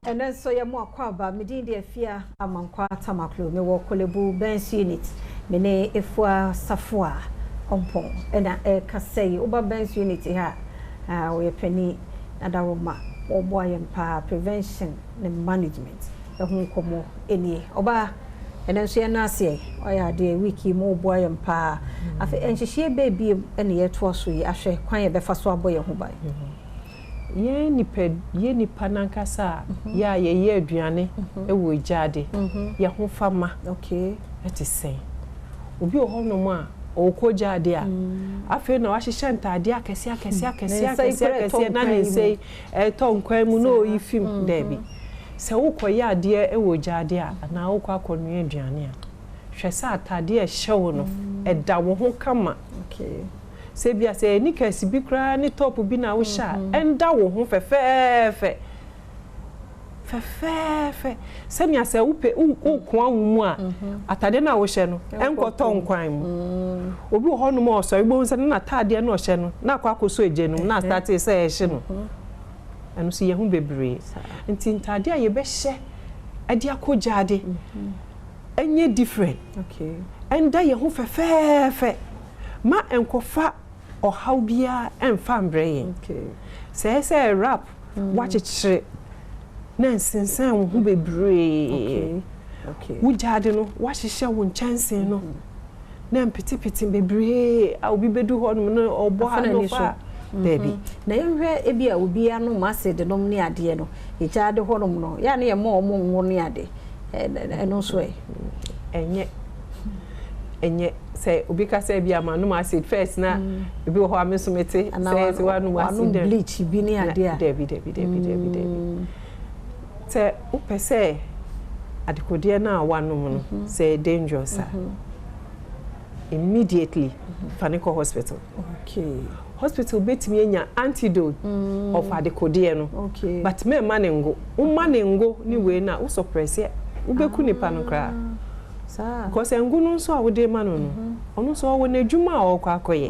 Ɛnɛ nso yɛ mo akɔ aba. Medin de Afia Amankwa Tamaklo. Mewɔ Korle Bu Burns Unit. Me ne Efua Safoa Ɔmpɔn ɛna ɛrekasa yi. Woba Burns Unit ha a, ɔyɛ panin na daroma wɔboa yɛn paa, prevention ne management ɛho nkɔmmɔ nie. Ɔbaa, ɛnɛ nso yɛn aseɛ ɔyɛ adeɛ week yi mu wɔboa yɛn paa. Afei nhyehyɛeɛ bɛɛ biem ɛna yɛtoa so yi ahwɛ kwan yɛbɛfa so abɔ yɛn ho ban. Yɛn nipa, yɛn nipa nankasa a yɛ a yɛyɛ aduane wɔ gyaade, yɛn ho fama ɛte sɛn? Obi wɔ hɔnom a ɔrekɔ gyaade a, afei na wahyehyɛ ntaadeɛ akɛseɛ akɛseɛ akɛseɛ akɛseɛ akɛseɛ na ne nsa yi ɛtɔ nkwan mu na ɔyi fim. Daabi, sɛ wokɔyɛ adeɛ wɔ gyaade a anaa wokɔ akɔnoa aduane a, hwɛ sɛ ataadeɛ a ɛhyɛ wo no ɛda wo ho kama. Sɛ bia sɛ knickers bi koraa ne top bi na wohyɛ a, ɛnda wo ho fɛfɛɛfɛ fɛfɛɛfɛ, sɛnea sɛ wopɛ wokoa wo mu a, atadeɛ no a wohyɛ no ɛnkɔtɔ nkwan mu. Obi wɔ hɔnom a ɔsɔre bohu sɛ ne n'ataadeɛ no ɔhyɛ no na akɔ akɔsɔ egya no mu na astart sɛ ɛhye no. Ɛno nso yɛ ho bebree. Nti ntaadeɛ a yɛbɛhyɛ ɛde akɔ gyaade ɛnyɛ different, ɛnda yɛn ho fɛfɛɛfɛ ma nkɔfa ɔhaw biara ɛmfa mbrɛ yɛn. Sɛ ɛsɛ wrap wakyekyere na nsensan wo ho bebree, wo gyaade no wahyehyɛ wo nkyɛnsee no na mpetepete bebree a obi bɛdu hɔ nom na ɔbɔ ha na ɔfa a, daabi. Na yɛnhwɛ, ebi a obi anom acid nom ne adeɛ no, egyaade hɔnom no yɛa ne yɛma ɔmo ngo ne ade, ɛno nso ɛ? Ɛnyɛ sɛ obi ka sɛ bi ama nom acid first na ebi wɔ hɔ a me nso mete sɛ wanom acid bleach bi ne adeɛ a. Daabi, daabi, daabi, daabi, daabi. Sɛ wopɛ sɛ adekodeɛ no a wanom no sɛ dangerous a, immediately fa ne kɔ hospital. Hospital bɛtumi anya antidote of adekodeɛ no, but mɛmma ne ngo. Woma ne ngo ne wei no a, wo suppress, wobɛku nipa no koraa, because ngo no nso a wode ma no no, ɔno nso ɔwɔ n'adwuma a ɔrekɔ akɔyɛ.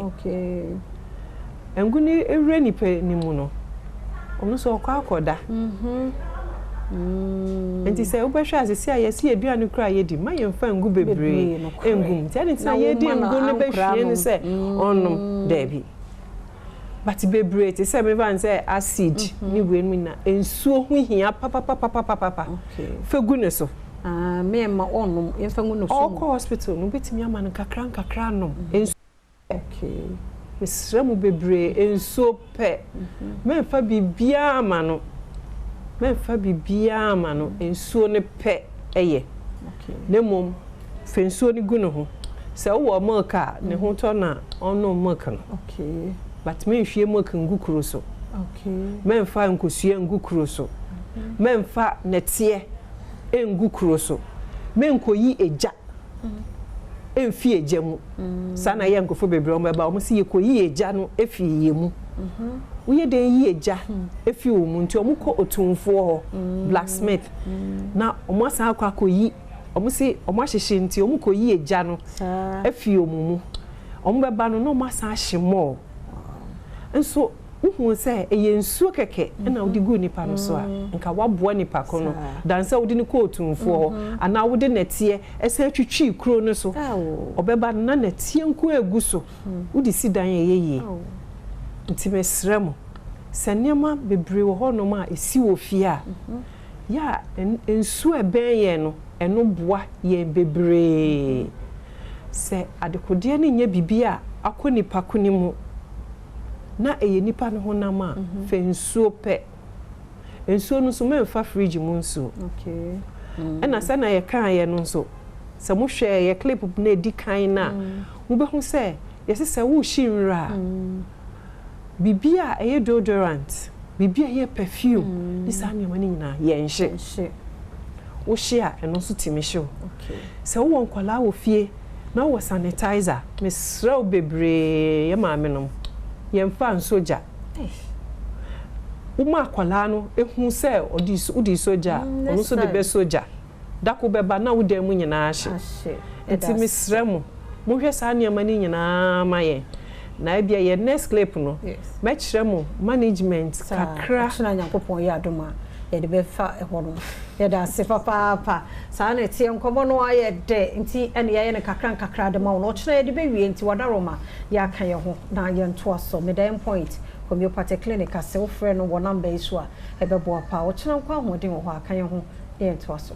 Ngo no ewura nipa ne mu no, ɔno nso ɔkɔ akɔda. Nti sɛ wobɛhwɛ asesi a yɛsi aduane koraa yɛdi ma yɛmfa ngo bebree ngu mu, nti ɛne ntina yɛdi ngo no bɛhwie no sɛ ɔnom, daabi. But bebree te sɛ mefa n sɛ acid ne wei mu na nsuo ho hia papapapapapa, fa gu ne so. Mɛma ɔnom, yɛmfa ngu no so. Ɔkɔ hospital no, wobɛtumi ama no nkakra nkakra nom nsuo. Mesrɛ mu bebree, nsuo pɛ. Mɛmfa biribiara ma no, mɛmfa biribiara ma no, nsuo no pɛ ɛyɛ. Na mmom fa nsuo no gu ne ho. Sɛ wowɔ milk a, ne ho tɔ na ɔnom milk no, but menhwie milk ngu kuro so, mɛmfa nkosua ngu kuro so, mɛmfa nɛteɛ ngu kuro so, menkɔyi egya mfi egya mu. Saa na yɛ nkurɔfoɔ bebree wɔn bɛba, wɔn si yɛkɔyi egya no efi yɛ mu. Woyɛ den yi egya efi wɔn mu? Nti wɔn kɔ otumfoɔ hɔ, blacksmith, na wɔn asan akɔ akɔyi. Wɔn si wɔn ahyehyɛ, nti wɔn kɔyi egya no efi wɔn mu. Wɔn bɛba no na wɔn asan ahye mɔɔ nso. Wohu sɛ ɛyɛ nsuo kɛkɛ ɛna wode gu nipa no so a, nka waboa nipa ko no dan sɛ wode no kɔ otumfoɔ hɔ anaa wode nɛteɛ ɛsɛ atwitwi kuro no so. Ɔbɛba no na nɛteɛ nko egu so, wode si dan ɛyɛ yie. Nti mesrɛ mo, sɛ nneɛma bebree wɔ hɔnom a ɛsi wɔ fie a, yɛ a nsuo a ɛbɛn yɛn no, ɛno boa yɛn bebree. Sɛ adekodeɛ no nyɛ biribi a akɔ nipa ko ne mu na ɛyɛ nipa no honam a, fa nsuo pɛ. Nsuo no nso, mɛmfa fridge mu nsuo. Ɛna sɛ na yɛkaeɛ no nso, sɛ mohwɛ yɛ clip na ɛdi kan no a, mobɛhu sɛ yɛsɛ sɛ wohyi nwura a, biribi a ɛyɛ deodorant, biribi a ɛyɛ perfume ne saa nneɛma no nyinaa, yɛnhye. Wohye a, ɛno nso tumi hye wo. Sɛ wowɔ nkwadaa wɔ fie na wowɔ sanitizer, mesrɛ wo bebree, yɛ maame nom, yɛmfa nso gya. Woma akwadaa no ehu sɛ ɔde wode sɔ gya a, ɔno nso de bɛsɔ gya. Dako bɛba na wo dan mu nyinaa ahye. Nti mesrɛ mo, monhwɛ saa nneɛma no nyinaa ma yɛn. Na ebia yɛ next clip no, mɛkyerɛ mo management kakra. Ɔkyena Nyankopɔn yɛ adom a. Yɛde bɛfa ɛhɔ no. Yɛda ase papaapa. Saa na ɛteɛ, nkɔmmɔ no ayɛ dɛ nti ɛne yɛayɛ no kakra nkakra de ma wo no. Ɔkyena yɛde bɛwie, nti wadaroma yɛaka yɛn ho na yɛntoa so. Meda Endpoint Homeopathy Clinic ase. Wofrɛ no wɔ number yi so a, ɛbɛboa paa. Ɔkyena nkɔ ahoɔden wɔ hɔ, aka yɛn ho na yɛntoa so.